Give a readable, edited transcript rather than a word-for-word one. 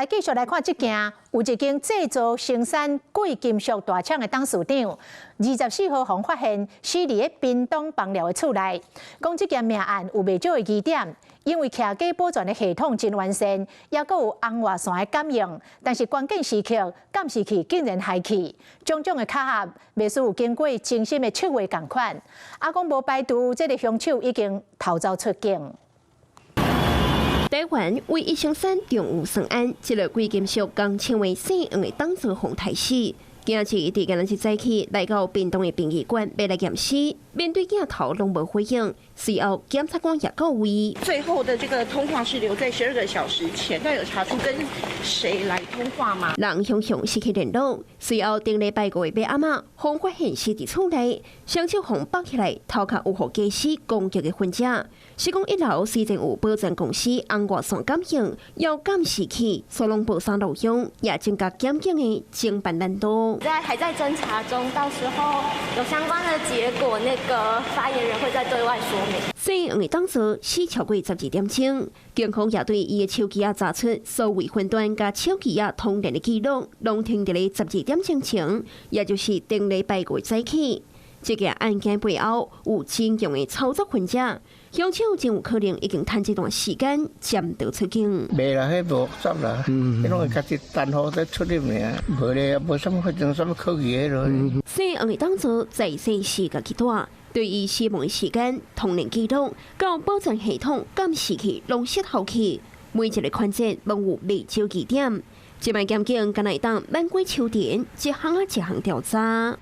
來繼續來看這件，有一間製造生產貴金屬大廠的董事長，24號予人發現死佇咧屏東枋寮的厝內。講這件命案有袂少的疑點，因為徛家保全的系統真完善，抑閣有紅外線的感應，但是關鍵時刻監視器竟然害去，種種的巧合，袂輸有經過精心的策劃仝款。啊，講無排除這个兇手已經逃走出境。台灣唯一生產中油算案，這个貴金屬工廠的姓黃的董事予刣死。今仔日佇今仔日早起來到屏東的殯儀館，欲來驗屍，面對鏡頭攏無回應。隨後檢察官也到位。最後的這個通話是留在12個小時前，但有查出跟誰來通話嗎？人雄雄失去聯絡。隨後頂禮拜五的晚暗，予發現死佇厝內，雙手予綁起來，頭殼有予家私攻擊的痕跡。是講一樓雖然有保全公司紅外線感應，有監視器，所攏無啥路用，也增加檢警的偵辦難度。在還在偵查中，到時候有相關的結果，那個發言人會再對外說明。姓黃的董事死超過12點鐘，警方也對伊的手機仔查出所謂雲端佮手機仔通聯的記錄，攏停佇咧十二點鐘前，也就是頂禮拜五早起。這個案件背後有真強的操作痕跡，兇手真有可能已經趁這段時間潛逃出境。袂啦，彼無複雜啦，彼攏會家己單號在出入爾，無咧，無啥物發生啥物可疑的囉。姓黃的董事在世時家己帶，對伊死亡的時間、通聯記錄、佮保全系統監視器攏失效去，每一個環節攏有袂少疑點。這擺檢警敢若會當挽過秋田，一項仔一項調查。